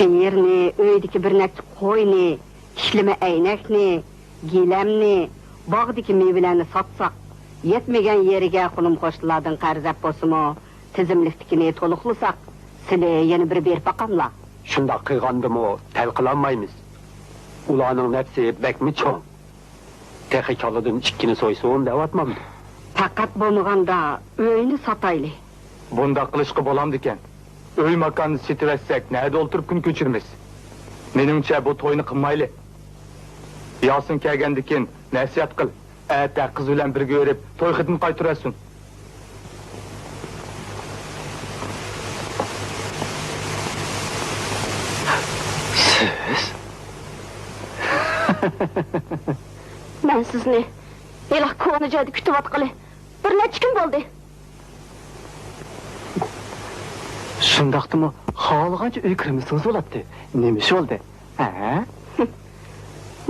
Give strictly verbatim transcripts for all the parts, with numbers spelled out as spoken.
سىيىرنى، ئۆيدىكى بىر نەچچە قوينى، ئىشلىمە ئەينەكنى، گىلەمنى، باغدىكى مېۋىلەرنى ساتساق، يەتمىگەن يېرىگە قولۇم-قوشنىلاردىن قەرز ئەپ بولسىمۇ، تىزىملىكتىكىنى تولۇقلىساق، سىلى يەنە بىر بېرىپ باقاملا؟ شۇنداق قىلغاندىمۇ تەل قىلالمايمىز. ئۇلارنىڭ نەپسى بەكمۇ چوڭ. تېخى كالىدىن ئىككىنى سويسۇن دەۋاتمامدۇ؟ پەقەت بولمىغاندا ئۆينى ساتايلى. بۇنداق قىلىشقا بولامدىكەن؟ ئۆي-ماكاننى سېتىۋەتسەك، نەدە ئولتۇرۇپ كۈن كۆچۈرىمىز؟ مېنىڭچە، بۇ توينى قىلمايلى. ياسىن كەلگەندىكىن نەسىھەت قىل، ئەتە قىز بىلەن بىرگە بېرىپ توي خېتىنى قايتۇرۇۋەتسۇن. سىز؟ مەن سىزنى ھېلىقى كونا جايدا كۈتۈۋاتقىلى بىر نەچچە كۈن بولدى. شۇنداقتىمۇ خالىغانچە ئۆيگە كىرمىسىڭىز بولاتتى. نېمە ئىش بولدى؟ ھە؟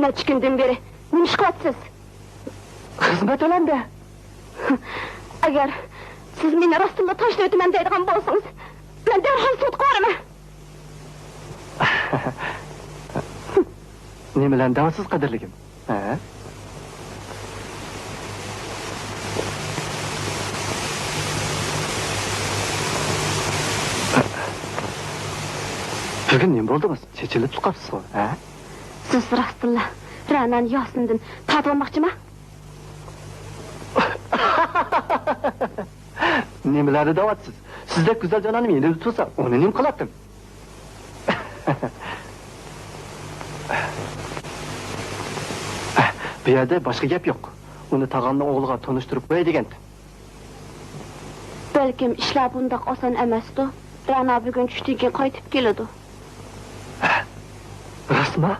نەچچە كۈندىن بېرى نېمە ئىش قىلىۋاتىسىز؟ خىزمەت ئۆلەمدە. ئەگەر سىز مېنى راستتىنلا تاشلىۋېتىمەن دەيدىغان بولسىڭىز، مەن دەرھال سوتقا بارىمەن. نېمىلەرنى دەۋاتىسىز، قەدىرلىكىم؟ ھە؟ بۈگۈن نېمە بولدىڭىز؟ چېچىلىپ قاپسىزغۇ، ھە؟ سىز راستتىنلا رەنانى ياسىندىن تارتىۋالماقچىما؟ نېمىلەرنى دەۋاتىسىز؟ سىزدەك گۈزەل جانانىم يېنىدا تۇرسا، ئۇنى نېمە قىلاتتىم؟ بۇ يەردە باشقا گەپ يوق. ئۇنى تاغامنىڭ ئوغلىغا تونۇشتۇرۇپ قوياي دېگەنتىم. بەلكىم ئىشلار بۇنداق ئاسان ئەمەستۇ. رەنا بۈگۈن چۈشتىن كېيىن قايتىپ كېلىدۇ. راستمۇ؟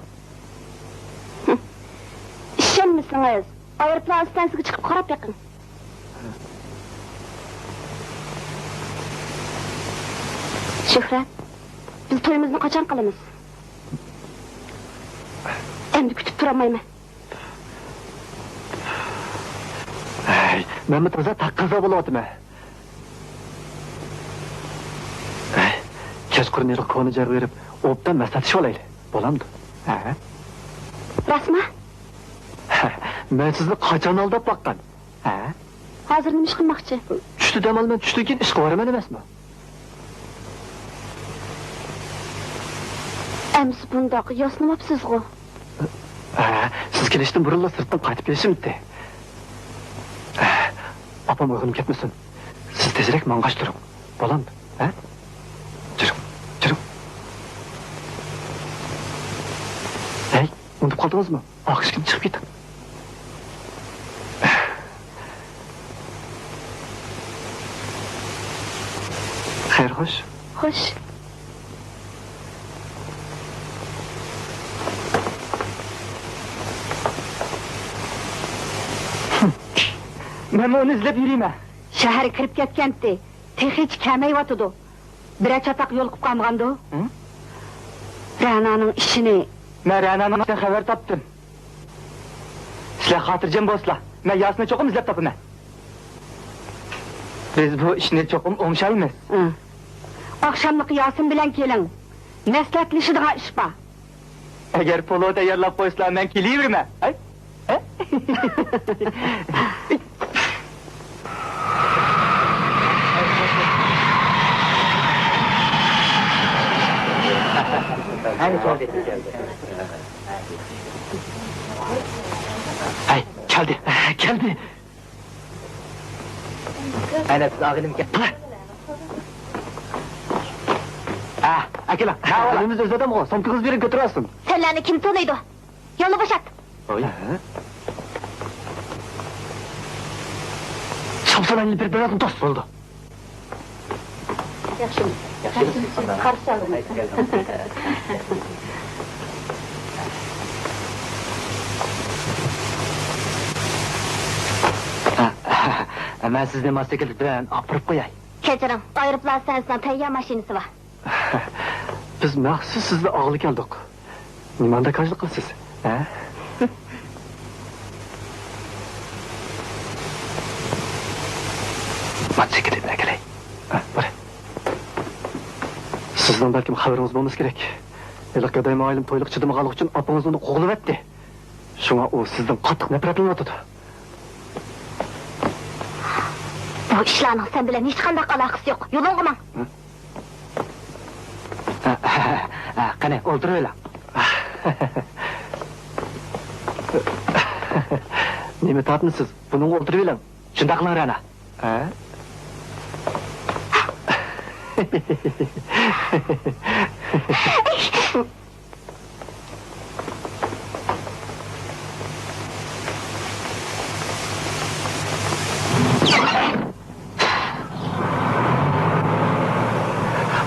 ئىشەنمىسىڭىز، ئايروپىلان ئىستانسىسىغا چىقىپ قاراپ بېقىڭ. شۆھرەت، بىز تويىمىزنى قاچان قىلىمىز؟ ئەمدى كۈتۈپ تۇرالمايمەن. ھەي، مەنمۇ تازا تەقەززا بولۇۋاتىمەن. ھەي، كەچقۇرۇن ھېلىقى كونا جايغا بېرىپ، ئوبدان مەسلىھەتلىشىۋالايلى. بولامدۇ؟ ھە؟ راستمۇ؟ مەن سىزنى قاچان ئالداپ باققان؟ ھە؟ ھازىر نېمە ئىش قىلماقچى؟ چۈشتە دەم ئالىمەن، چۈشتىن كېيىن ئىشقا بارىمەن ئەمەسمۇ؟ ئەمىسە بۇنداق ياسىنىۋاپسىزغۇ؟ ھە، سىز كېلىشتىن بۇرۇنلا سىرتتىن قايتىپ كېلىشىمتى. ئاپام ئويغىنىپ كەتمىسۇن. سىز تېزرەك ماڭغاچ تۇرۇڭ. بولامدۇ؟ ھە؟ جۈرۈڭ، جۈرۈڭ. ھەي، ئۇنتۇپ قالدىڭىزمۇ؟ ئارقا ئىشىكتىن چىقىپ كېتىڭ. خەير، خوش. خوش. مەنمۇ ئۇنى ئىزدەپ يۈرىمەن. شەھەرگە كىرىپ كەتكەنتى. تېخىچە كەلمەيۋاتىدۇ. بىرەر چاتاق يولۇقۇپ قالمىغاندۇ؟ ھە؟ رەنانىڭ ئىشىنى. مەن رەنانىڭ ئىشىدىن خەۋەر تاپتىم. سىلەر خاتىرجەم بولسىلا، مەن ياسىننى چوقۇم ئىزدەپ تاپىمەن. بىز بۇ ئىشنى چوقۇم ئوڭشايمىز. ھە. ئاخشاملىقى ياسىن بىلەن كېلىڭ. مەسلىھەتلىشىدىغان ئىش بار. ئەگەر پولۇ تەييارلاپ قويسىلا، مەن كېلىۋېرىمەن. ھەي؟ ھەي؟ ھەي، كەلدى. ھەي، كەلدى. كەلدى. ئەنە، سىز ئاغىنىم ئىكەن. ھە، ئەكېلىڭ. ھە، ھەممىمىز ئۆز ئادەمغۇ، سومكىڭىزنى بېرىڭ، كۆتۈرۈۋالسۇن. سەنلەرنى كىم تونۇيدۇ؟ يولنى بوشات. ھوي. ھە؟ سومكىنى بېرىپ بېرىڭ، دوست. بولدى. ياخشىمۇ؟ ياخشى. قارشى ئالىمىز. مەن سىزنى موتوسىكلىت بىلەن ئاپىرىپ قوياي. كەچۈرۈڭ، ئايروپىلان ئىستانسىسىنىڭ تەييار ماشىنىسى بار. بىز مەخسۇس سىزنى ئالغىلى كەلدۇق. نېمانداكاجلىق قىلىسىز، ھە؟ مانا چېكىت ئېلىپ ئەكېلەي. ھە، بار. سىزنىڭ بەلكىم خەۋىرىڭىز بولمىسا كېرەك. ھېلىقى گاداي مۇئەللىم تويلۇققا چىدىمىغانلىقى ئۈچۈن ئاپىڭىز ئۇنى قوغلىۋەتتى. شۇڭا ئۇ سىزدىن قاتتىق نەپرەتلىنىۋاتىدۇ. بۇ ئىشلارنىڭ سەن بىلەن ھېچقانداق ئالاقىسى يوق. يولۇڭغا ماڭ. ھە؟ ھە، ھە، ھە، ھە، قېنى، ئولتۇرۇۋېلىڭ. نېمە تارتىنىسىز؟ بۇنىڭغا ئولتۇرۇۋېلىڭ. شۇنداق قىلىڭ، رەنا. ھە؟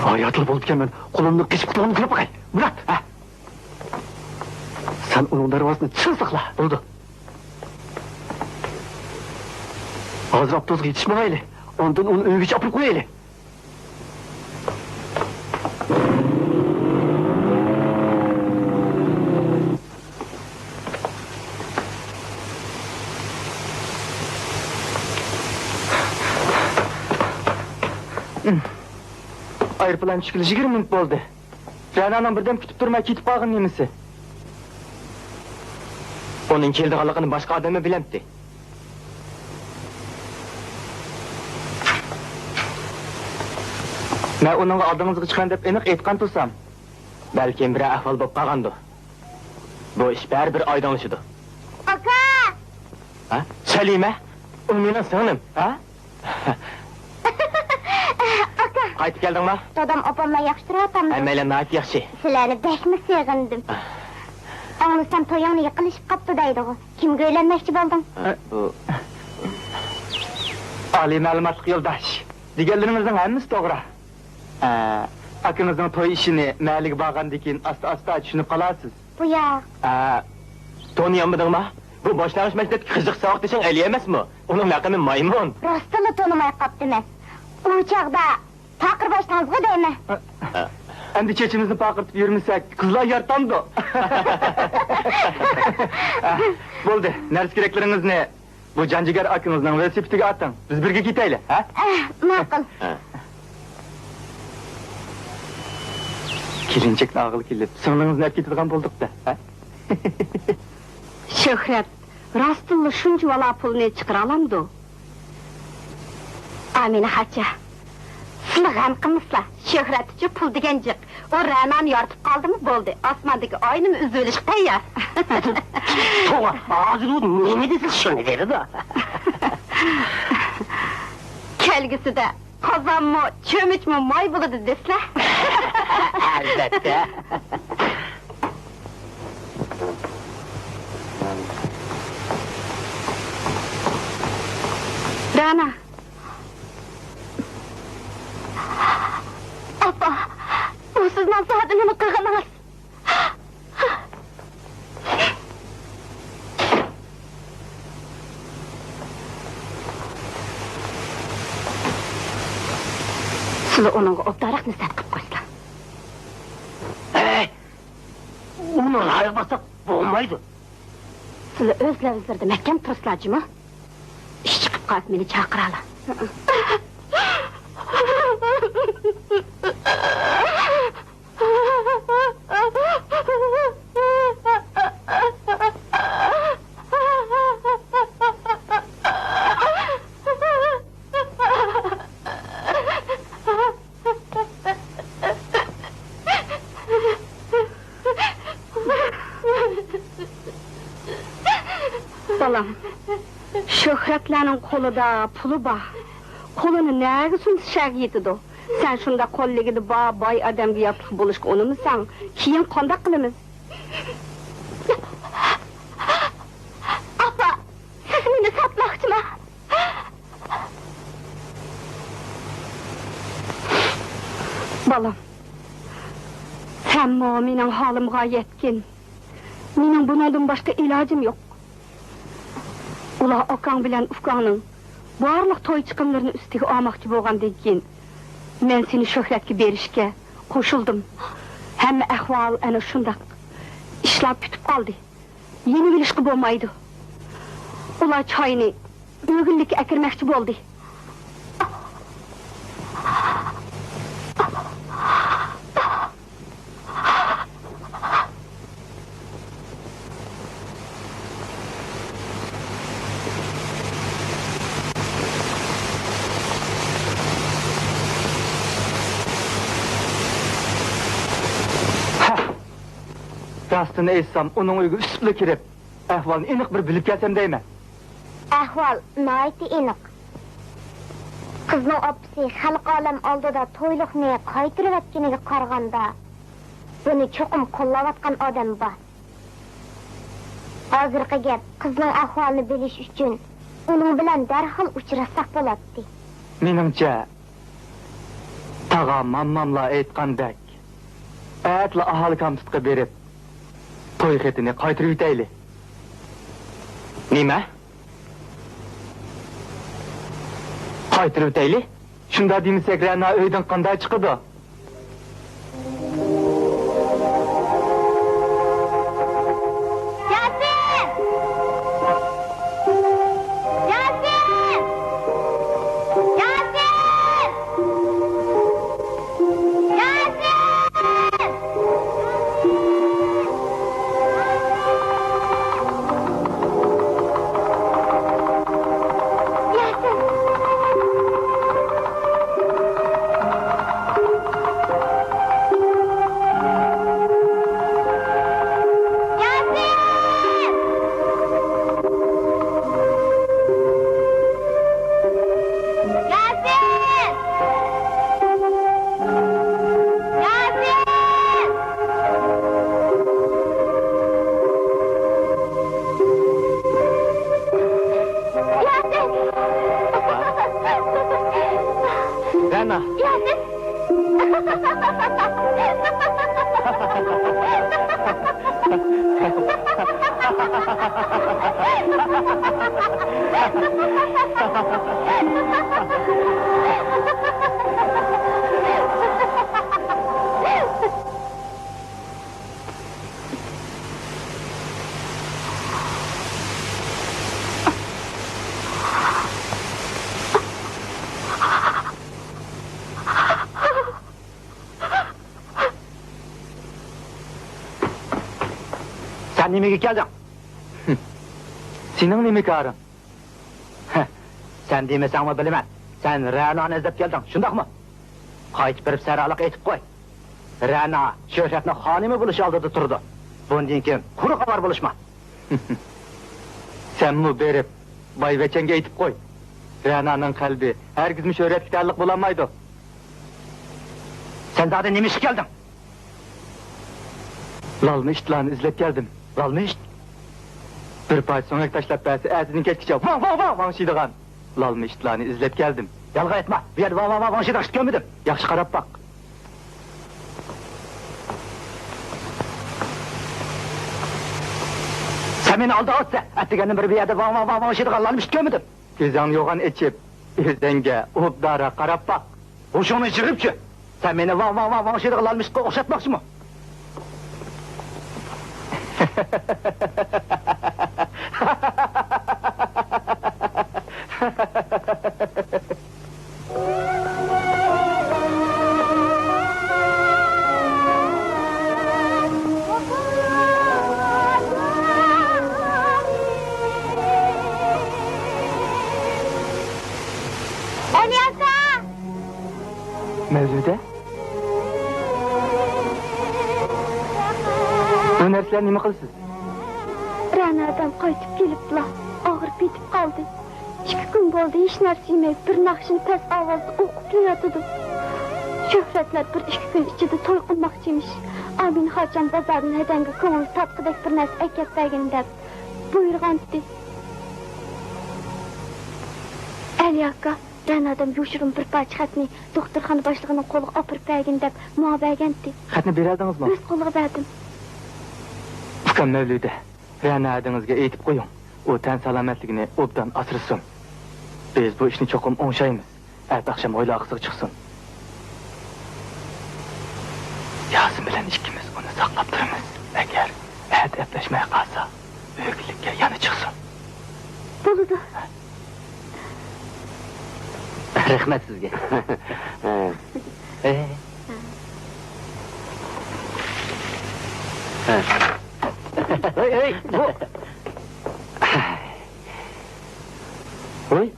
ھاياتلا بولىدىكەنمەن، قولۇمدىن قېچىپ قۇتۇلغىنىنى كۆرۈپ باقاي. مۇرات، ھە؟ سەن ئۇنىڭ دەرۋازىسىنى چىڭ ساقلا. بولىدۇ. ھازىر ئاپتوبۇسقا يېتىشىپ ماڭايلى. ئاندىن ئۇنى ئۆيگىچە ئاپىرىپ قويايلى. ئايروپىلان چۈشكىلى يىگىرمە مىنۇت بولدى. رەنانىڭ بىردەم كۈتۈپ تۇرماي كېتىپ قالغىنى نېمىسى؟ ئۇنىڭ كېلىدىغانلىقىنى باشقا ئادەممۇ بىلەمتى؟ مەن ئۇنىڭغا ئالدىڭىزغا چىقىڭ دەپ ئېنىق ئېيتقان تۇرسام، بەلكىم بىرەر ئەھۋال بولۇپ قالغاندۇ. بۇ ئىش بەرىبىر ئايدىڭلىشىدۇ. ئاكا! ھە؟ سەلىمە؟ ئۇ مېنىڭ سىڭلىم. ھە؟ ئاكا! قايتىپ كەلدىڭما؟ دادام، ئاپاملار ياخشى تۇرۇۋاتامدۇ؟ ھەممەيلەن ناھايىتى ياخشى. سىلەرنى بەكمۇ سېغىندىم. ئاڭلىسام، تويۇڭنى يېقىنلىشىپ قاپتۇ دەيدىغۇ. كىمگە ئۆيلەنمەكچى بولدۇڭ؟ ھە، بۇ ئالىي مەلۇماتلىق يولداش. دېگەنلىرىڭىزنىڭ ھەممىسى توغرا. ئە، ئاكىڭىزنىڭ توي ئىشىنى مەھەللىگە بارغاندىن كېيىن ئاستا-ئاستا چۈشىنىپ قالارسىز. بۇ ياق. ئە، تونۇيالمىدىڭما؟ بۇ باشلانغۇچ مەكتەپتىكى قىزىق ساۋاقدىشىڭ ئەلى ئەمەسمۇ؟ ئۇنىڭ لەقىمى مايمۇن. راستتىنلا تونۇماي قاپتىمەن. ئۇ چاغدا پاقىر باشلاڭىزغۇ دەيمەن. ئە، ئەمدى چېچىمىزنى پارقىرىتىپ يۈرمىسەك، قىزلار يارىتامدۇ؟ بولدى، نەرسە-كېرەكلىرىڭىزنى بۇ جان-جىگەر ئاكىڭىزنىڭ ۋېلىسىپىتىگە ئاتىڭ. بىز بىرگە كېتەيلى، ھە؟ ئە، ماقۇل. ھە. كېلىنچەكنى ئالغىلى كېلىپ، سىڭلىڭىزنى ئەپ كېتىدىغان بولدۇق-دە، ھە؟ شۆھرەت راستتىنلا شۇنچە بالا پۇلنى چىقىرالامدۇ؟ ئامىنە خاچا، سىلى غەم قىلمىسىلا، شۆھرەتچە پۇل دېگەن جىق. ئۇ رەنانى يارىتىپ قالدىمۇ بولدى، ئاسماندىكى ئاينىمۇ ئۈزۈۋېلىشقا تەييار. توغرا، ھازىر ئۇ نېمە دېسە شۇنى بېرىدۇ. كەلگۈسىدە قازانمۇ، چۆمۈچمۇ ماي بولىدۇ دېسىلە. ئەلۋەتتە. رەنا. ئاپا، ئۇ سىزنىڭ زادى نېمە قىلغىنىڭىز؟ سىلى ئۇنىڭغا ئوبدانراق نەسىھەت قىلىپ قويسىلا. ئەي، ئۇنى رايىغا باسساق بولمايدۇ. سىلى ئۆز لەۋزلىرىدە مەھكەم تۇرسىلا جۇمۇ. ئىش چىقىپ قالسا مېنى چاقىرالا. بالام، شۆھرەتلەرنىڭ قولىدا پۇلى بار. قولىنى نەگە سۇنسا شەگە يېتىدۇ. سەن شۇنداق قوللىكىدە بار باي ئادەمگە ياتلىق بولۇشقا ئۇنىمىساڭ، كېيىن قانداق قىلىمىز؟ ئاپا، سىز مېنى ساتماقچىما؟ بالام، سەنمۇ مېنىڭ ھالىمغا يەتكىن. مېنىڭ بۇنىڭدىن باشقا ئىلاجىم يوق. ئۇلار ئاكاڭ بىلەن ئۇكاڭنىڭ بارلىق توي چىقىملىرىنى ئۈستىگە ئالماقچى بولغاندىن كېيىن، مەن سېنى شۆھرەتكە بېرىشكە قوشۇلدۇم. ھەممە ئەھۋال ئەنە شۇنداق. ئىشلار پۈتۈپ قالدى. يېنىۋېلىشقا بولمايدۇ. ئۇلار چاينى ئۆگۈنلۈككە ئەكىرمەكچى بولدى. راستىنى ئېيتسام، ئۇنىڭ ئۆيىگە ئۈستىلا كىرىپ، ئەھۋالنى ئېنىق بىر بىلىپ كەلسەم دەيمەن. ئەھۋال ناھايىتى ئېنىق. قىزنىڭ ئاپىسى خەلقى ئالەم ئالدىدا تويلۇقنى قايتۇرۇۋەتكىنىگە قارىغاندا، بۇنى چوقۇم قوللاۋاتقان ئادەم بار. ھازىرقى گەپ، قىزنىڭ ئەھۋالىنى بىلىش ئۈچۈن ئۇنىڭ بىلەن دەرھال ئۇچراشساق بولاتتى. مېنىڭچە، تاغا مامماملار ئېيتقاندەك، ئەتىلا ئاھالە كامپۇتقا بېرىپ، توي خېتىنى قايتۇرۇۋېتەيلى. نېمە؟ قايتۇرۇۋېتەيلى؟ شۇنداق دېمىسەك، رەنا ئۆيدىن قانداق چىقىدۇ؟ ياسىن! ياسىن! ياسىن! ياسىن! رەنا. سەن نېمىگە كەلدىڭ؟ سېنىڭ نېمە كارىڭ؟ ھە، سەن دېمىسەڭمۇ بىلىمەن. سەن رەنانى ئىزدەپ كەلدىڭ، شۇنداقمۇ؟ قايتىپ بېرىپ سەررالاق ئېيتىپ قوي. رەنا شۆھرەتنىڭ خانىمى بولۇش ئالدىدا تۇرىدۇ. بۇندىن كېيىن قۇرۇق ئاۋارە بولۇشما. سەنمۇ بېرىپ بايۋەچەنگە ئېيتىپ قوي. رەنانىڭ قەلبى ھەرگىزمۇ شۆھرەتكە تەئەللۇق بولالمايدۇ. سەن زادى نېمە ئىشقا كەلدىڭ؟ لالما ئىتلارنى ئىزدەپ كەلدىم. لالما ئىت؟ بىر پارچە سۆڭەك تاشلاپ بەرسە، ئەتىدىن كەچكىچە ۋاڭ، ۋاڭ، ۋاڭ، ۋاڭشىيدىغان لالما ئىتلارنى ئىزدەپ كەلدىم. يالغان ئېيتما، بۇ يەردە ۋاڭ، ۋاڭ، ۋاڭ، ۋاڭشىيدىغان ئىت كۆرمىدىم. ياخشى قاراپ باق. سەن مېنى ئالداۋاتسەن. ئەتىگەندىن بېرى بۇ يەردە ۋاڭ، ۋاڭ، ۋاڭ، ۋاڭشىيدىغان لالما ئىت كۆرمىدىم. كۆزۈڭنى يوغان ئېچىپ، ئۆزەڭگە ئوبدانراق قاراپ باق. ھوشۇڭنى يىغىپچۇ؟ سەن مېنى ۋاڭ، ۋاڭ، ۋاڭ، ۋاڭشىيدىغان لالما ئىتقا ئوخشاتماقچىمۇ؟ ئەلى ئاكا! مەۋلۇدە؟ بۇ نەرسىلەرنى نېمە قىلىسىز؟ رەنادام قايتىپ كېلىپلا ئاغرىپ يېتىپ قالدى. ئىككى كۈن بولدى، ھېچ نەرسە يېمەي، بىر ناخشىنى پەس ئاۋازدا ئوقۇپلا ياتىدۇ. شۆھرەتلەر بىر ئىككى كۈن ئىچىدە توي قىلماقچىمىش. ئامىنخانجان بازاردىن ھەدەمگە كۆڭۈل تارتقۇدەك بىر نەرسە ئەكەپ بەرگىن دەپ بۇيرۇغانتى. ئەلى ئاكا، رەنادام يوشۇرۇن بىر پارچە خەتنى دوختۇرخانا باشلىقىنىڭ قولىغا ئاپىرىپ بەرگىن دەپ ماڭا بەرگەنتى. خەتنى بېرەلدىڭىزمۇ؟ ئۆز قولىغا بەردىم. ئۇكام مەۋلۇدە، رەنا ھەدىڭىزگە ئېيتىپ قويۇڭ، ئۇ تەن سالامەتلىكىنى ئوبدان ئاسرىسۇن. بىز بۇ ئىشنى چوقۇم ئوڭشايمىز. ئەتە ئاخشام ھويلا ئارقىسىغا چىقسۇن. ياسىن بىلەن ئىككىمىز ئۇنى ساقلاپ تۇرىمىز. ئەگەر ئەتە ئەپلەشمەي قالسا، ئۆگۈنلۈككە يەنە چىقسۇن. بولىدۇ. رەھمەت سىزگە. ھە. ھە. ھەي، ھەي، بۇ. ھوي.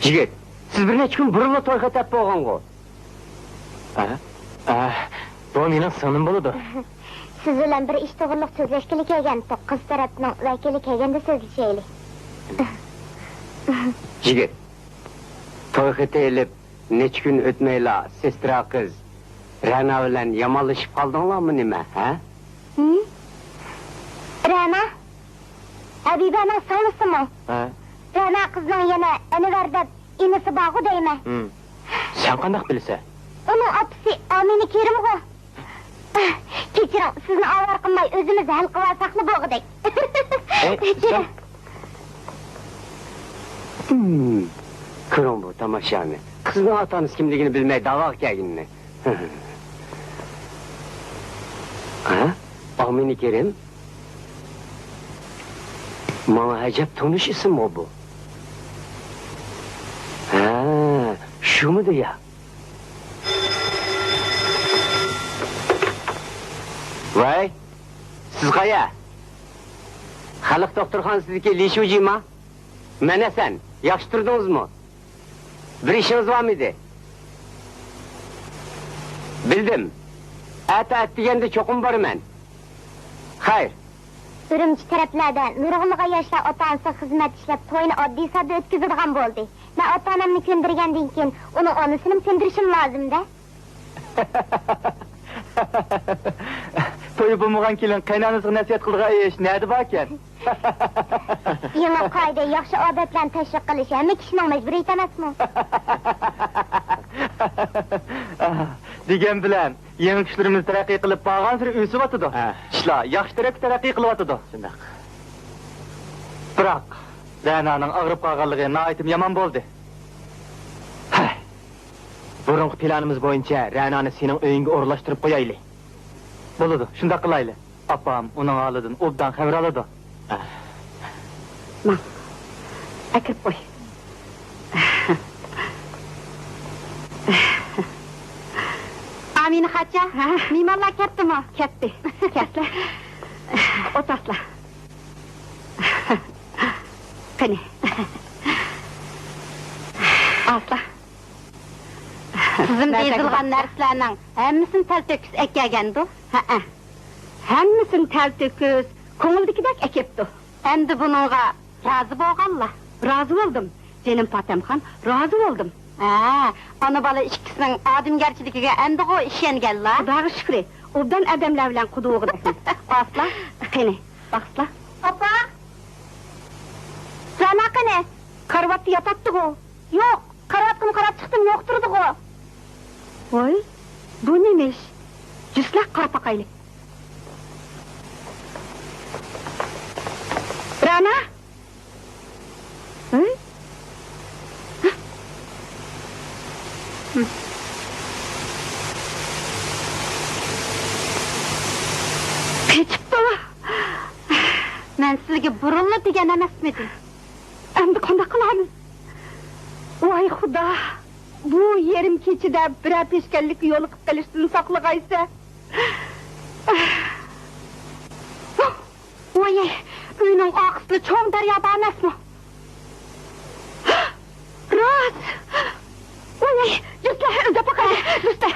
يىگىت، سىز بىر نەچچە كۈن بۇرۇنلا توي خېتى ئەپ بولغانغۇ؟ ھە؟ ھە. بۇ مېنىڭ سىڭلىم بولىدۇ. سىز بىلەن بىر ئىش توغرىلىق سۆزلەشكىلى كەلگەنتۇق. قىز تەرەپنىڭ ۋەكىلى كەلگەندە سۆزلىشەيلى. يىگىت، توي خېتى ئېلىپ نەچچە كۈن ئۆتمەيلا سېسترا قىز رەنا بىلەن يامانلىشىپ قالدىڭلارمۇ نېمە، ھە؟ ھىم؟ رەنا؟ ھەبىبەنىڭ سىڭلىسىمۇ؟ ھە. رەنا قىزنىڭ يەنە ئەنۋەر دەپ ئىنىسى بارغۇ دەيمەن. ھىم. سەن قانداق بىلىسەن؟ ئۇنىڭ ئاپىسى ئامىنە كېرىمغۇ. كەچۈرۈڭ، سىزنى ئاۋارە قىلماي ئۆزىمىز ھەل قىلىۋالساقلا بولغۇدەك. ئەي، كەچۈرۈڭ. سەن. ھىم. كۆرۈڭ بۇ تاماشانى. قىزنىڭ ئاتا-ئانىسى كىملىكىنى بىلمەي داۋاغا كەلگىنىنى. ھە؟ ئامىنە كېرىم؟ ماڭا ئەجەب تونۇش ئىسىمغۇ بۇ. ھە، شۇمىدۇ يا؟ ۋاي، سىز قايا؟ خەلق دوختۇرخانىسىدىكى لى شۇجىما؟ مەن ھەسەن، ياخشى تۇردىڭىزمۇ؟ بىر ئىشىڭىز بارمىدى؟ بىلدىم. ئەتە ئەتىگەندە چوقۇم بارىمەن. خەير. ئۈرۈمچى تەرەپلەردە نۇرغۇنلىغان ياشلار ئاتا-ئانىسىغا خىزمەت ئىشلەپ، توينى ئاددىي-ساددا ئۆتكۈزىدىغان بولدى. مەن ئاتا-ئانامنى كۆندۈرگەندىن كېيىن، ئۇنىڭ ئانىسىنىمۇ كۆندۈرۈشۈم لازىم-دە. تويى بولمىغان كېلىن قېيىنئانىسىغا نەسىھەت قىلىدىغان ئىش نەدە باركەن؟ يېڭى قائىدە، ياخشى ئادەتلەرنى تەشۋىق قىلىش ھەممە كىشىنىڭ مەجبۇرىيىتى ئەمەسمۇ؟ دېگەن بىلەن، يېڭى كۈچلىرىمىز تەرەققىي قىلىپ، بارغانسېرى ئۆسۈۋاتىدۇ. ھە. ئىشلار ياخشى تەرەپكە تەرەققىي قىلىۋاتىدۇ. شۇنداق. بىراق، رەنانىڭ ئاغرىپ قالغانلىقى ناھايىتىمۇ يامان بولدى. ھەي. بۇرۇنقى پىلانىمىز بويىچە رەنانى سېنىڭ ئۆيۈڭگە ئورۇنلاشتۇرۇپ قويايلى. بولىدۇ، شۇنداق قىلايلى. ئاپام ئۇنىڭ ھالىدىن ئوبدان خەۋەر ئالىدۇ. ماڭ، ئەكىرىپ قوي. ئامىنە خاچا، ھە؟ مېھمانلار كەتتىمۇ؟ كەتتى. كەتتى. ئولتۇرسىلا. قېنى. ئاسلا. تىزىمدا يېزىلغان نەرسىلەرنىڭ ھەممىسىنى تەلتۆكۈس ئەكەلگەندۇ؟ ھەئە. ھەممىسىنى تەلتۆكۈس، كۆڭۈلدىكىدەك ئەكەپتۇ. ئەمدى بۇنىڭغا رازى بولغانلا؟ رازى بولدۇم. جېنىم پاتەمخان، رازى بولدۇم. ھە، ئانا-بالا ئىككىسىنىڭ ئادەمگەرچىلىكىگە ئەمدىغۇ ئىشەنگەنلا؟ خۇداغا شۈكرى، ئوبدان ئادەملەر بىلەن قۇدۇقىدەكمەن. ئاسلا، قېنى، باقسىلا. ئاپا! رەنا قېنى؟ كارىۋاتتا ياتاتتىغۇ. يوق، كارىۋاتقىمۇ قاراپ چىقتىم، يوق تۇرىدىغۇ. ۋاي، بۇ نېمە ئىش؟ جۈسلەك قاراپ باقايلى. رەنا! ھە؟ قېچىپتۇ. مەن سىلىگە بۇرۇنلا دېگەن ئەمەسمىدىم؟ ئەمدى قانداق قىلارمىز؟ ۋاي خۇدا! بۇ يېرىم كېچىدە بىرەر پېشكەللىككە يولۇقۇپ قېلىشتىن ساقلىغايسەن. ۋاي، ئۆينىڭ ئارقىسىدا چوڭ دەريا بار ئەمەسمۇ؟ راست! ۋاي، جۈسلە، ئىزدەپ باقايلى، جۈسلە.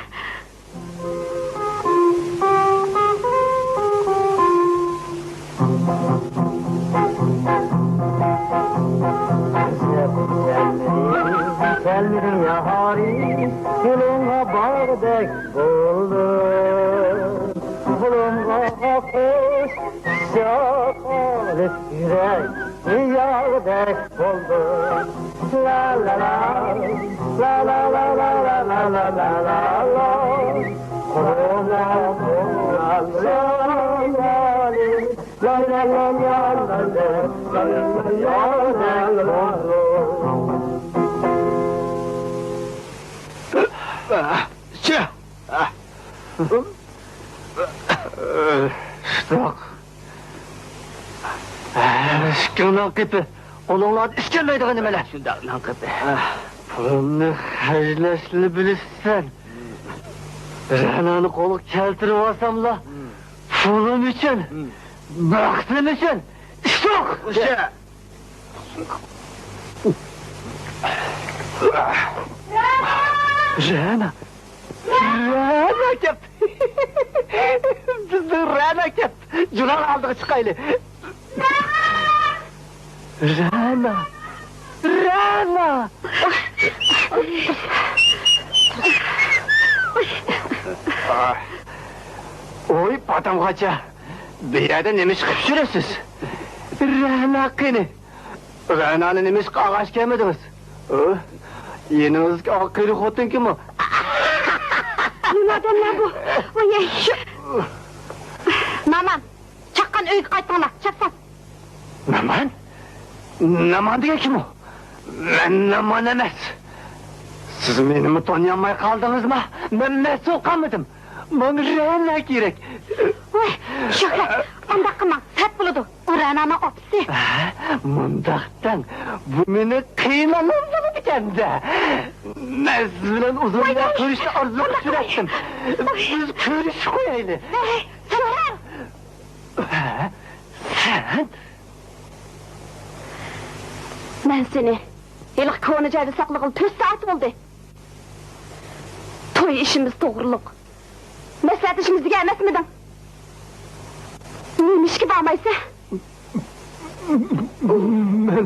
كەلمىدىڭ ياھارى، يولۇڭغا باردەك بولدۇم. قولۇمغا قۇش قۇچاق ئېلىپ يۈرەك ياردەك بولدۇم. لا لا لا، لا لا لا. قولۇمغا قۇش قۇچاق ئېلىپ، لا لا لا لا، ياردەك بولدۇم. شۇنداق. ئىككىڭنىڭ قېپى، قولۇڭلاردا ئىش كەلمەيدىغان نېمىلەر. شۇنداق، نان قېپى. پۇلۇمنى خەجلەشنى بىلىسەن. رەنانى قولغا كەلتۈرۈۋالساملا، پۇلۇم ئۈچۈن، بەختىم ئۈچۈن ئىش يوق. ئوشۇ. رەنا. رەنا. كەپتۇ. بىزنىڭ رەنا كەپتۇ. جۇلان ئالدىغا چىقايلى. رەنا! رەنا! ۋوي، پاتام غاچا. بۇ يەردە نېمە ئىش قىلىپ يۈرىسىز؟ رەنا قېنى؟ رەنانى نېمە ئىشقا ئالغاچ كەلمىدىڭىز؟ ھە؟ يېنىڭىزدىكى ئاق قېرى خوتۇن كىم ئۇ؟ نېمە ئادەملەر بۇ؟ ۋاي، شۇ. نامان، چاققان ئۆيگە قايتىڭلار، چاپسان. نامان؟ نامان دېگەن كىم ئۇ؟ مەن نامان ئەمەس. سىز مېنىمۇ تونۇيالماي قالدىڭىزمۇ؟ مەن مەسئۇل قالمىدىم. ماڭا رەنا كېرەك. ۋاي، شۆھرەت، ئانداق قىلماڭ، سەت بولىدۇ. ئۇ رەنانىڭ ئاپىسى. ھە، مۇنداق دەڭ، بۇ مېنىڭ قېيىنئانام بولىدىكەن-دە. مەن سىز بىلەن ئۇزۇن ۋاي، ۋاي، كۆرۈشنى ئارزۇ قىلىپ يۈرەتتىم. بىز كۆرۈشۈپ قويايلى. ھەي، سەن! ھە؟ سەن؟ مەن سېنى ھېلىقى كونا جايدا ساقلىغىلى تۆت سائەت بولدى. توي ئىشىمىز توغرۇلۇق مەسلىھەتلىشىمىز دېگەن ئەمەسمىدىڭ؟ نېمىشقا بارمايسەن؟ مەن،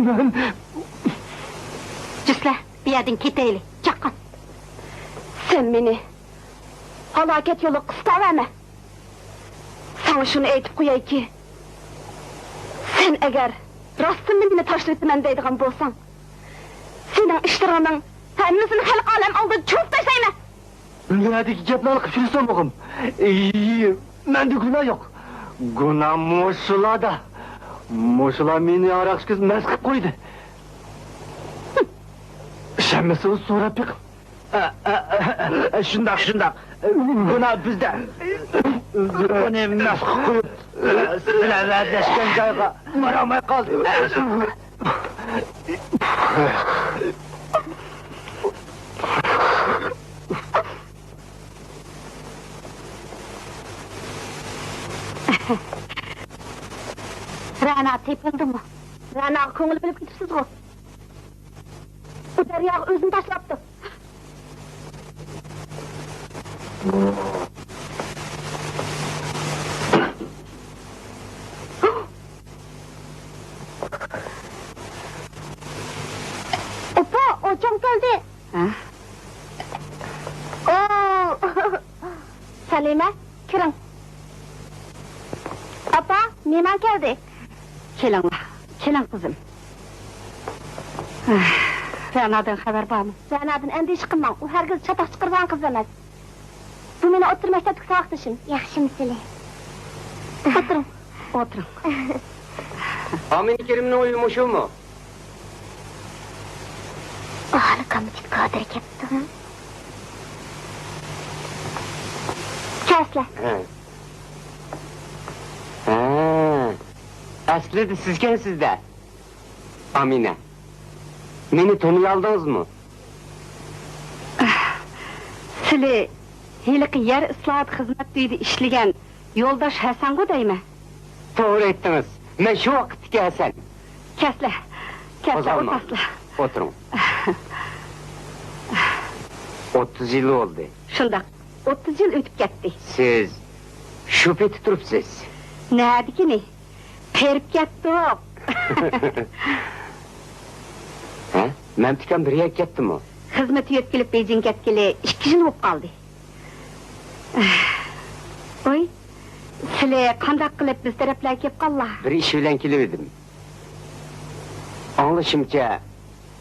مەن. جۈسلە، بۇ يەردىن كېتەيلى، چاققان. سەن مېنى ھالاكەت يولىغا قىستاۋەرمە. ساڭا شۇنى ئېيتىپ قويايكى، سەن ئەگەر راستتىنلا مېنى تاشلىۋېتىمەن دەيدىغان بولساڭ، سېنىڭ ئىشلىرىڭنىڭ ھەممىسىنى خەلق ئالەم ئالدىدا چۈشۈرۈپ تاشلايمەن. نېمىدىكى گەپلەرنى قىلىپ يۈرسەڭ ئوغلۇم؟ ئېي، مەندە گۇناھ يوق. گۇناھ مۇشۇلاردا. مۇشۇلار مېنى ھاراق ئىچكۈزۈپ مەست قىلىپ قويدى. ئىشەنمىسىڭىز سوراپ بېقىڭ. ئە، ئە، ئە، ئە، شۇنداق، شۇنداق. گۇناھ بىزدە. ئۇنى مەست قىلىپ قويۇپ، سىلەر ۋەدىلەشكەن جايغا بارالماي قالدىم. رەنا تېپىلدىمۇ؟ رەناغا كۆڭۈل بۆلۈپ كېتىپسىزغۇ؟ ئۇ دەرياغا ئۆزىنى تاشلاپتۇ. ئاپا، ئاچام كەلدى. ھە؟ ئو! سەلىمە، كىرىڭ. ئاپا، مېھمان كەلدى. كېلىڭلار، كېلىڭ قىزىم. رەنادىن خەۋەر بارمۇ؟ رەنادىن ئەندىشە قىلماڭ، ئۇ ھەرگىز چاتاق چىقىرىدىغان قىز ئەمەس. بۇ مېنىڭ ئوتتۇرا مەكتەپتىكى ساۋاقدىشىم. ياخشىمۇسىلى؟ ئولتۇرۇڭ. ئولتۇرۇڭ. ئامىنە كېرىمنىڭ ئۆيى مۇشۇمۇ؟ ئاھالە كومىتېت كادىرى كەپتۇ. كەلسىلە. ھە. ھە. ئەسلىدە سىزكەنسىز-دە. ئامىنە، مېنى تونۇيالدىڭىزمۇ؟ سىلى ھېلىقى يەر ئىسلاھات خىزمەت ئۆيىدە ئىشلىگەن يولداش ھەسەنغۇ دەيمەن؟ توغرا ئېيتتىڭىز، مەن شۇ ۋاقىتتىكى ھەسەن. كەلسىلە، كەلسىلە، قوزغالماڭ. ئولتۇرسىلە. ئولتۇرۇڭ. ئوتتۇز يىل بولدى. شۇنداق، ئوتتۇز يىل ئۆتۈپ كەتتى. سىز شۇ پېتى تۇرۇپسىز. نەدىكىنى؟ قېرىپ كەتتۇق. ھە؟ مەمتىكام بىر يەرگە كەتتىمۇ؟ خىزمەت يۆتكىلىپ بېيجىڭ كەتكىلى ئىككى يىل بولۇپ قالدى. ۋوي، سىلى قانداق قىلىپ بىز تەرەپلەرگە كېلىپ قاللا؟ بىر ئىش بىلەن كېلىۋىدىم. ئاڭلىشىمچە،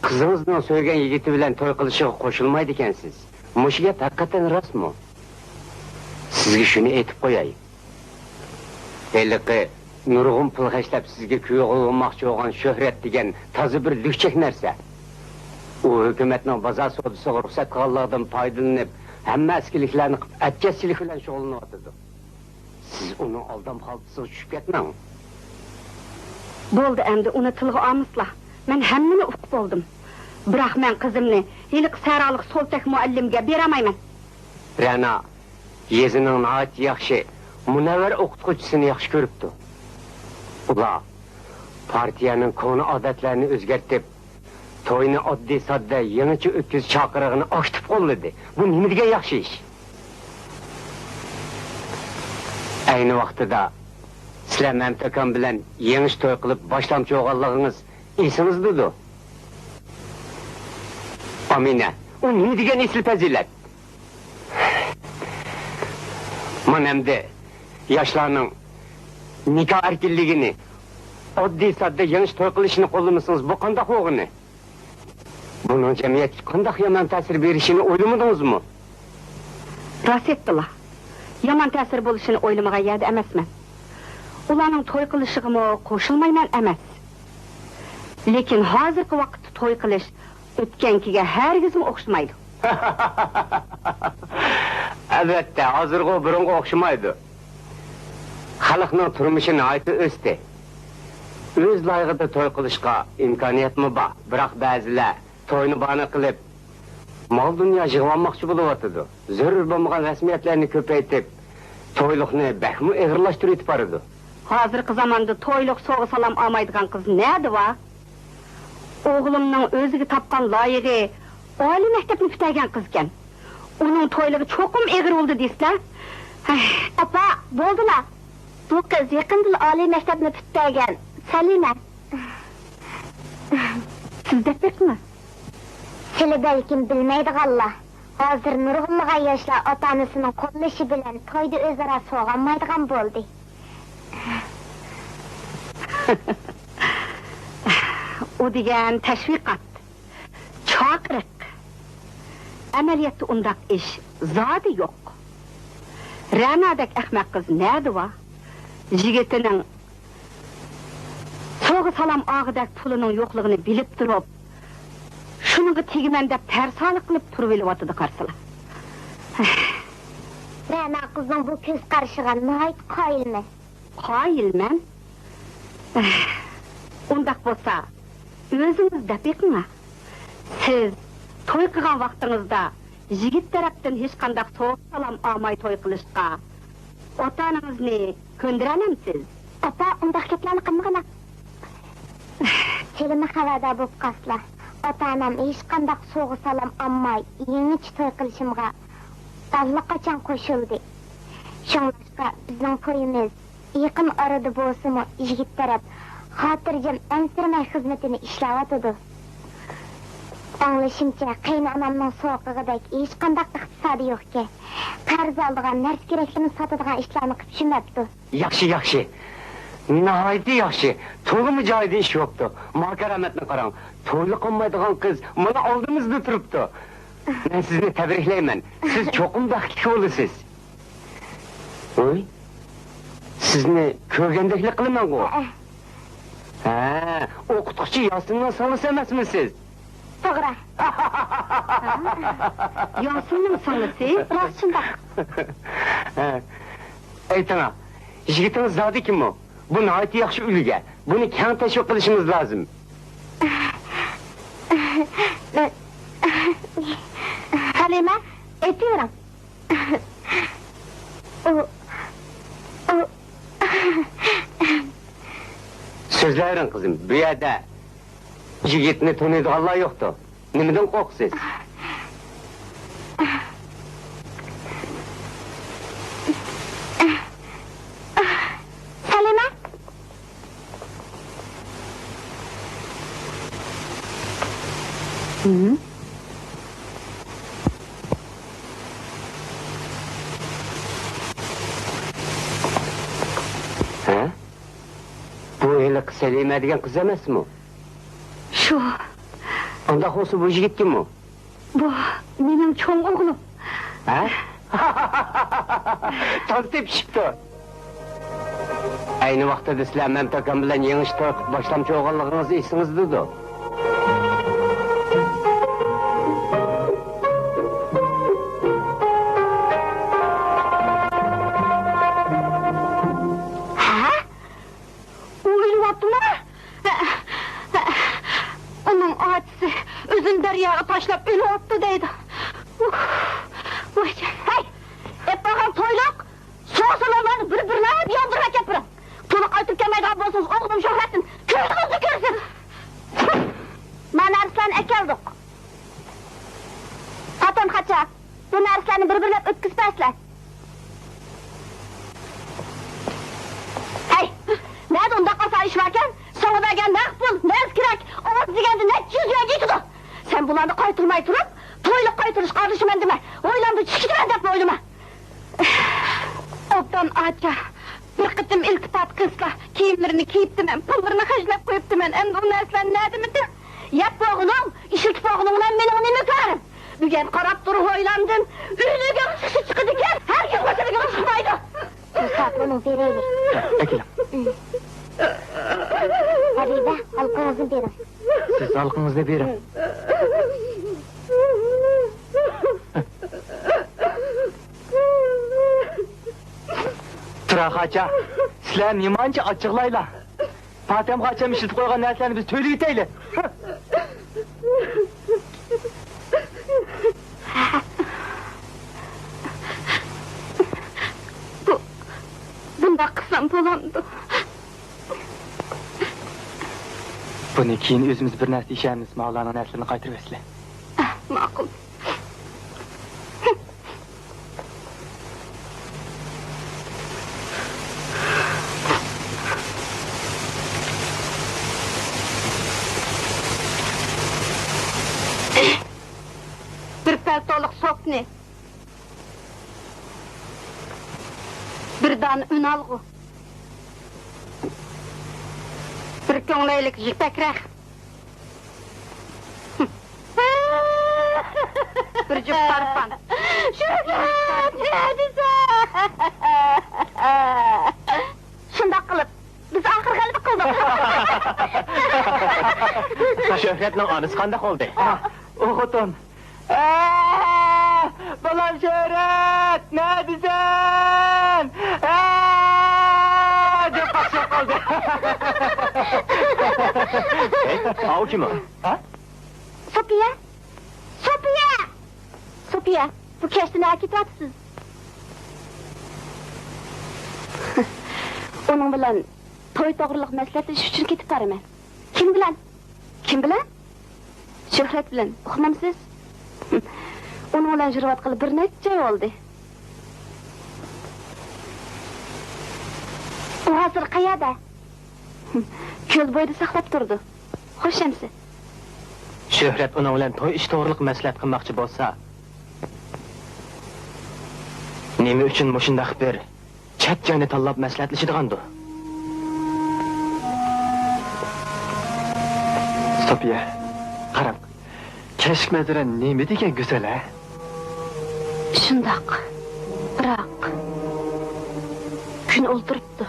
قىزىڭىزنىڭ سۆيگەن يىگىتى بىلەن توي قىلىشىغا قوشۇلمايدىكەنسىز. مۇشۇ گەپ ھەقىقەتەن راستمۇ؟ سىزگە شۇنى ئېيتىپ قوياي. ھېلىقى نۇرغۇن پۇل خەجلەپ سىزگە كۈيئوغۇل بولماقچى بولغان شۆھرەت دېگەن تازا بىر دۈكچەك نەرسە. ئۇ ھۆكۈمەتنىڭ بازار سودىسىغا رۇخسەت قىلغانلىقىدىن پايدىلىنىپ، ھەممە ئەسكىلىكلەرنى قىلىپ، ئەتكەسچىلىك بىلەن شۇغۇللىنىۋاتىدۇ. سىز ئۇنىڭ ئالدام خالتىسىغا چۈشۈپ كەتمەڭ. بولدى، ئەمدى ئۇنى تىلغا ئالمىسىلا. مەن ھەممىنى ئۇقۇپ بولدۇم. بىراق مەن قىزىمنى ھېلىقى سەھرالىق سولتەك مۇئەللىمگە بېرەلمەيمەن. رەنا يېزىنىڭ ناھايىتى ياخشى، مۇنەۋۋەر ئوقۇتقۇچىسىنى ياخشى كۆرۈپتۇ. ئۇلار پارتىيەنىڭ كونا ئادەتلەرنى ئۆزگەرتىپ، توينى ئاددىي-ساددا يېڭىچە ئۆتكۈزۈش چاقىرىقىنى ئاكتىپ قوللىدى. بۇ نېمە دېگەن ياخشى ئىش؟ ئەينى ۋاقتىدا سىلەر مەمتىئاكام بىلەن يېڭىچە توي قىلىپ باشلامچى بولغانلىقىڭىز ئېسىڭىزدىدۇ. ئامىنە، ئۇ نېمە دېگەن ئېسىل پەزىلەت؟ مانا ئەمدى ياشلارنىڭ نىكاھ ئەركىنلىكىنى، ئاددىي-ساددا يېڭىچە توي قىلىشىنى قوللىمىسىڭىز، بۇ قانداق بولغىنى؟ بۇنىڭ جەمئىيەتكە قانداق يامان تەسىر بېرىشىنى ئويلىمىدىڭىزمۇ؟ راست ئېيتتىلا. يامان تەسىر بولۇشىنى ئويلىمىغان يەردە ئەمەسمەن. ئۇلارنىڭ توي قىلىشىغىمۇ قوشۇلمايمەن ئەمەس. لېكىن ھازىرقى ۋاقىتتا توي قىلىش ئۆتكەنكىگە ھەرگىزمۇ ئوخشىمايدۇ. ئەلۋەتتە، ھازىرغۇ بۇرۇنغا ئوخشىمايدۇ. خەلقنىڭ تۇرمۇشى ناھايىتى ئۆستى. ئۆز لايىقىدا توي قىلىشقا ئىمكانىيەتمۇ بار، بىراق بەزىلەر توينى باھانە قىلىپ، مال-دۇنيا يىغىۋالماقچى بولۇۋاتىدۇ. زۆرۈر بولمىغان رەسمىيەتلەرنى كۆپەيتىپ، تويلۇقنى بەكمۇ ئېغىرلاشتۇرۇۋېتىپ بارىدۇ. ھازىرقى زاماندا تويلۇق سوۋغا-سالام ئالمايدىغان قىز نەدە بار؟ ئوغلۇمنىڭ ئۆزىگە تاپقان لايىقى ئالىي مەكتەپنى پۈتتۈرگەن قىزكەن. ئۇنىڭ تويلۇقى چوقۇم ئېغىر بولىدۇ دەيسىلەر. ھەي. ئاپا، بولدىلا. بۇ قىز يېقىندىلا ئالىي مەكتەپنى پۈتتۈرگەن، سەلىمە. سىز دەپ بېقىڭە. سىلى بەلكىم بىلمەيدىغانلار، ھازىر نۇرغۇنلىغان ياشلار ئاتا-ئانىسىنىڭ قوللىشى بىلەن تويدا ئۆزئارا سوۋغا ئالمايدىغان بولدى. ئۇ دېگەن تەشۋىقات، چاقىرىق. ئەمەلىيەتتە ئۇنداق ئىش زادى يوق. رەنادەك ئەخمەق قىز نەدە بار؟ يىگىتىنىڭ سوۋغا-سالام ئالغۇدەك پۇلىنىڭ يوقلۇقىنى بىلىپ تۇرۇپ، شۇنىڭغا تېگىمەن دەپ تەرسالىق قىلىپ تۇرۇۋېلىۋاتىدۇ قارىسىلا. رەنا قىزنىڭ بۇ كۆز قارىشىغا ناھايىتى قايىلمەن. قايىلمەن؟ ئۇنداق بولسا، ئۆزىڭىز دەپ بېقىڭا. سىز توي قىلغان ۋاقتىڭىزدا يىگىت تەرەپتىن ھېچقانداق سوۋغا-سالام ئالماي توي قىلىشقا ئاتا-ئانىڭىزنى كۆندۈرەلەمسىز؟ ئاپا، ئۇنداق گەپلەرنى قىلمىغىنا. سىلىمۇ خەۋەردار بولۇپ قالسىلا، ئاتا-ئانام ھېچقانداق سوۋغا-سالام ئالماي يېڭىچە توي قىلىشىمغا ئاللىقاچان قوشۇلدى. شۇڭلاشقا بىزنىڭ تويىمىز يېقىن ئارىدا بولسىمۇ، يىگىت تەرەپ خاتىرجەم ئەنسىرىمەي خىزمىتىنى ئىشلەۋاتىدۇ. ئاڭلىشىمچە، قېيىنئانامنىڭ سوۋغىغىدەك ھېچقانداق ئىقتىسادى يوقكەن. قەرز ئالىدىغان، نەرسە-كېرەكلىرىنى ساتىدىغان ئىشلارنى قىلىپ چۈشمەپتۇ. ياخشى، ياخشى. ناھايىتى ياخشى. تولىمۇ جايىدا ئىش بوپتۇ. ماكارامەتنى قاراڭ. تويلۇق قىلمايدىغان قىز مانا ئالدىمىزدا تۇرۇپتۇ. مەن سىزنى تەبرىكلەيمەن. سىز چوقۇم بەختلىك بولىسىز. ۋوي، سىزنى كۆرگەندەكلا قىلىمەنغۇ؟ ھە. ھە، ئوقۇتقۇچى ياسىننىڭ سىڭلىسى ئەمەسمۇ سىز؟ توغرا. ياسىننىڭ سىڭلىسى؟ راست شۇنداق. ھە. ئېيتىڭا، يىگىتىڭىز زادى كىمۇ؟ بۇ ناھايىتى ياخشى ئۈلگە. بۇنى كەڭ تەشۋىق قىلىشىمىز لازىم. سەلىمە، ئېيتىۋېرىڭ. ئۇ، ئۇ. سۆزلەۋېرىڭ، قىزىم. بۇ يەردە يىگىتنى تونۇيدىغانلار يوقتۇ. نېمىدىن قورقىسىز؟ سەلىمە! ھە؟ بۇ ھېلىقى سەلىمە دېگەن قىز ئەمەسمۇ؟ شۇ. ئانداق بولسا بۇ يىگىت كىمۇ؟ بۇ مېنىڭ چوڭ ئوغلۇم. ھە؟ تاز تېپىشىپتۇ. ئەينى ۋاقتىدا سىلەر مەمتىئاكام بىلەن يېڭىچە توي قىلىپ باشلامچى بولغانلىقىڭىز ئېسىڭىزدىدۇ. ھە؟ ئۇ ئۆلۈۋاپتۇما؟ ئۇنىڭ ئاچىسى ئۆزىنى دەرياغا تاشلاپ ئۆلۈۋاپتۇ دەيدۇ. ئۇھ، ۋاي، ھەي! ئېلىپ بارغان تويلۇق، سوۋغا-سالاملارنى بىر-بىرلەپ ياندۇرۇپ ئەكەپ بېرىڭ. تولا قايتىپ كەلمەيدىغان بولسىڭىز، ئوغلۇم شۆھرەتتىن كۆزىڭىزنى كۆرسۇن. ما نەرسىلەرنى ئەكەلدۇق. پاتەم خاچا، بۇ نەرسىلەرنى بىر-بىرلەپ ئۆتكۈزۈپ بەرسىلە. ھەي، نەدە ئۇنداق ئاسان ئىش باركەن؟ ساڭا بەرگەن نەق پۇل، نەرسە كېرەك، ئاز دېگەندە نەچچە يۈز يۈەنگە يېتىدۇ. سەن بۇلارنى قايتۇرماي تۇرۇپ، تويلۇق قايتۇرۇشقا ئارىلىشىمەن دېمە. ھويلامدىن چىقىپ كېتىمەن دەپمۇ ئويلىما. ئوبدان ئاچا، بىر قېتىم ئىلتىپات قىلسىلا، كىيىملىرىنى كىيىپتىمەن، پۇللىرىنى خەجلەپ قويۇپتىمەن. ئەمدى ئۇ نەرسىلەرنى نەدىمىتىم؟ يەپ بولغىنىڭ، ئىشلىتىپ بولغىنىڭ بىلەن مېنىڭ نېمە كارىم؟ بۈگۈن قاراپ تۇر ھويلاندىن ئۆلۈگىڭ چىقىشى چىقىدىكەن، ھەرگىز ۋاجىدىگىڭ چىقمايدۇ. بۇ ساپىنىڭ بېرەيلى. ئەكېلىڭ. ھەبىبە، ھالقىڭىزنى بېرىڭ. سىز ھالقىڭىزنى بېرىڭ. تۇرا خاچا، سىلەر نېمانچە ئاچچىقلايلا. پاتەم خاچام ئىشلىتىپ قويغان نەرسىلەرنى بىز تۆلىۋېتەيلى. بۇ، بۇنداق قىلسام بولامدۇ؟ بۇنى كېيىن ئۆزىمىز بىر نەرسە دېيىشەرمىز، ماۋۇلارنىڭ نەرسىلىرىنى قايتۇرۇۋەتسىلە. ئەھ، ماقۇل. بىر پەلتولۇق سوپنى، بىر دانە ئۈنئالغۇ، بىر كۆڭلەيلىك يىپەك رەخت، بىر جۈپ سارپان. شۆھرەت، نەدىسەن؟ شۇنداق قىلىپ، بىز ئاخىر غەلىبە قىلدۇق. شۆھرەتنىڭ ئانىسى قانداق بولدى؟ ئۇ خوتۇن، ئە، بالام شۆھرەت، نەدىسەن؟ ئە، دەپ قاقشاپ قالدى. ئەي، ئاۋۇ كىم ئۇ؟ ھە؟ سوپىيە! سوپىيە! سوپىيە، بۇ كەچتە نەگە كېتىۋاتىسىز؟ ئۇنىڭ بىلەن توي توغرىلىق مەسلىھەتلىشىش ئۈچۈن كېتىپ بارىمەن. كىم بىلەن؟ كىم بىلەن؟ شۆھرەت بىلەن. ئۇقمامسىز؟ ئۇنىڭ بىلەن يۈرۈۋاتقىلى بىر نەچچە ئاي بولدى. ئۇ ھازىر قەيەردە؟ كۆل بويىدا ساقلاپ تۇرىدۇ. خوش ئەمىسە. شۆھرەت ئۇنىڭ بىلەن توي ئىشى توغرىلىق مەسلىھەت قىلماقچى بولسا، نېمە ئۈچۈن مۇشۇنداق بىر چەت جاينى تاللاپ مەسلىھەتلىشىدىغاندۇ؟ سوپىيە، قاراڭ، كەچلىك مەنزىرە نېمە دېگەن گۈزەل، ھە؟ شۇنداق، بىراق كۈن ئولتۇرۇپتۇ.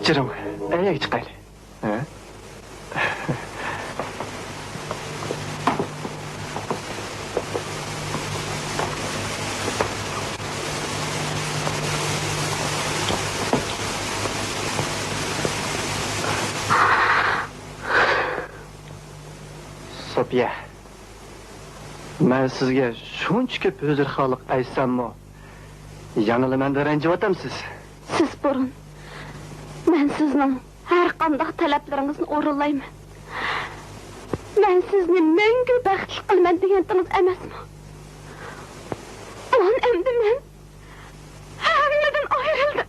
جېنىم، ئەينەككە چىقايلى. ھە؟ سوپىيە، مەن سىزگە شۇنچە كۆپ ھۆزۈرخاھلىق ئېيتساممۇ، يەنىلا مەندىن رەنجىۋاتامسىز؟ سىز بۇرۇن، مەن سىزنىڭ ھەر قانداق تەلەپلىرىڭىزنى ئورۇنلايمەن، مەن سىزنى مەڭگۈ بەختلىك قىلىمەن دېگەنتىڭىز ئەمەسمۇ؟ ئۇ ئەمدى مەن ھەممىدىن ئايرىلدىم.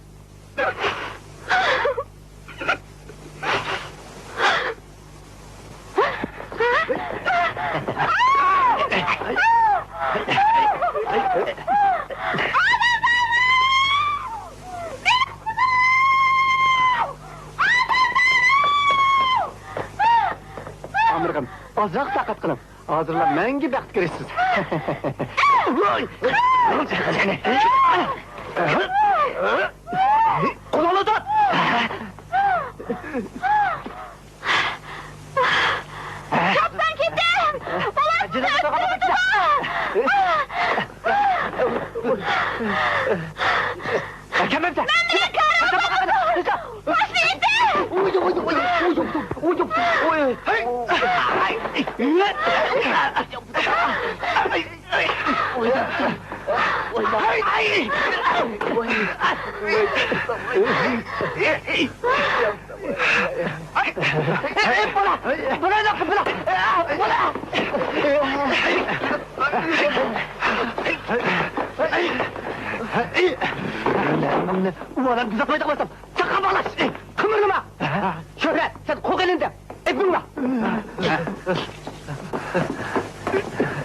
ئامرىغىم، ئازراق تاقەت قىلىڭ. ھازىرلا مەڭگۈ بەختكە ئېرىشىسىز. قولۇڭنى تۇت! چاپسان كېتىڭ! بالام سىزنى ئۆلتۈرىدۇ! ئەكەلمەمسەن! مەن نېمە كارىم بار؟ باشنى ئېتىڭ! ئاي! ئاي! ئاي! ئاي! بالا! بالا! بالا! بالا! ئۇ ئادەم تۇزاقلايدىغان بولسام، چاققان باغلاش! قىمىرلىما! شۆھرەت، سەن قوق ئېلىندە! ئېپىڭلا!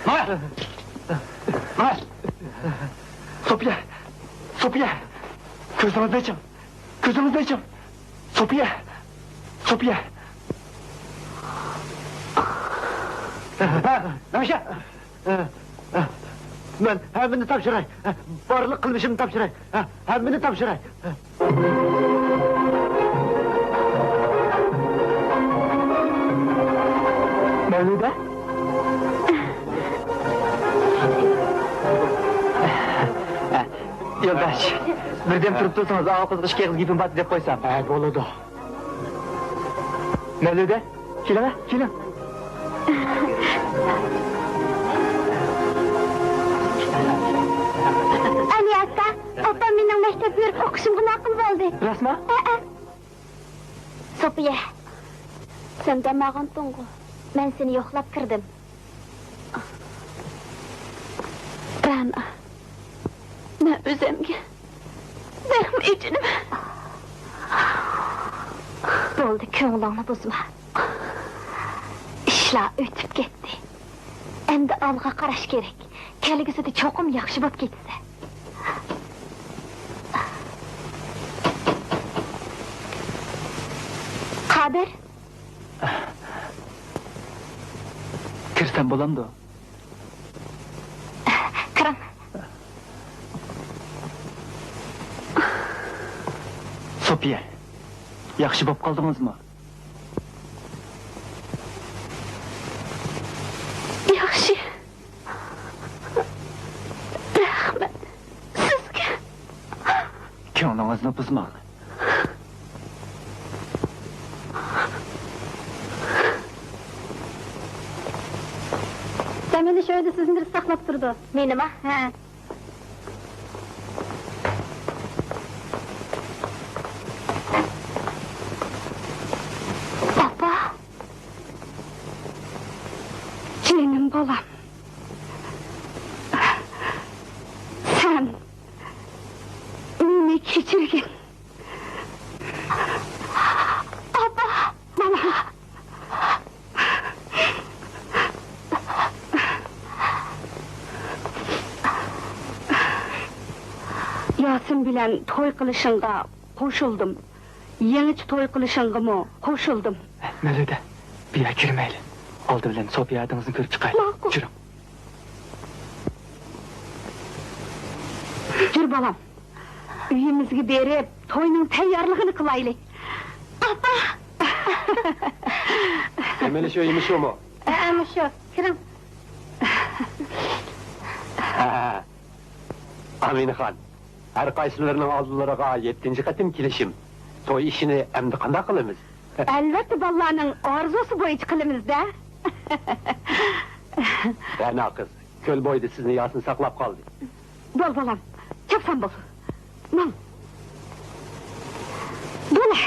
ماڭا! ماڭا! سوپىيە! سوپىيە! كۆزىڭىزنى ئېچىڭ! كۆزىڭىزنى ئېچىڭ! سوپىيە! سوپىيە! نەۋشە! مەن ھەممىنى تاپشۇراي. بارلىق قىلمىشىمنى تاپشۇراي. ھەممىنى تاپشۇراي. مەۋلۇدە؟ يولداش، بىردەم تۇرۇپ تۇرسىڭىز، ئاۋۇ قىزغا ئىككى ئېغىز گېپىم بار دەپ قويسام. ھە، بولىدۇ. مەۋلۇدە، كېلىڭە، كېلىڭ. ئەلى ئاكا، ئاپام مېنىڭ مەكتەپكە بېرىپ ئوقۇشۇمغا ماقۇل بولدى. راستمۇ؟ ھەئە. سوپىيە، سەن دەم ئالغانتىڭغۇ؟ مەن سېنى يوقلاپ كىردىم. رەنا، مەن ئۆزۈمگە بەكمۇ ئېچىنىمەن. بولدى، كۆڭلۈڭنى بۇزما. ئىشلار ئۆتۈپ كەتتى. ئەمدى ئالغا قاراش كېرەك. كەلگۈسىدە چوقۇم ياخشى بولۇپ كېتىسەن. قادىر. كىرسەم بولامدۇ؟ كىرىڭ. سوپىيە، ياخشى بولۇپ قالدىڭىزمۇ؟ ياخشى. رەھمەت سىزگە. كۆڭلىڭىزنى بۇزماڭ. دەم ئېلىش ئۆيىدە سىزنى بىرسى ساقلاپ تۇرىدۇ. مېنىما؟ ھە. ئاپا! جېنىم بالام. سەن مېنى كەچۈرگىن. ئاپا! بالام! ياسىن بىلەن توي قىلىشىڭغا قوشۇلدۇم. يېڭىچە توي قىلىشىڭغىمۇ قوشۇلدۇم. مەۋلۇدە، بۇ يەرگە كىرمەيلى. ئالدى بىلەن سوپىيە ھەدىڭىزنى كۆرۈپ چىقايلى. ماقۇل. يۈرۈڭ. يۈر، بالام. ئۆيىمىزگە بېرىپ، توينىڭ تەييارلىقىنى قىلايلى. ئاپا! دەم ئېلىش ئۆيى مۇشۇمۇ؟ ھە، مۇشۇ. كىرىڭ. ھە، ھە. ئامىنخان، ھەر قايسىلىرىنىڭ ئالدىلىرىغا يەتتىنچى قېتىم كېلىشىم. توي ئىشىنى ئەمدى قانداق قىلىمىز؟ ئەلۋەتتە، بالىلارنىڭ ئارزۇسى بويىچە قىلىمىز-دە. رەنا قىز، كۆل بويىدا سىزنى ياسىن ساقلاپ قالدى. بول، بالام، چاپسان بول. ماڭ. بولە.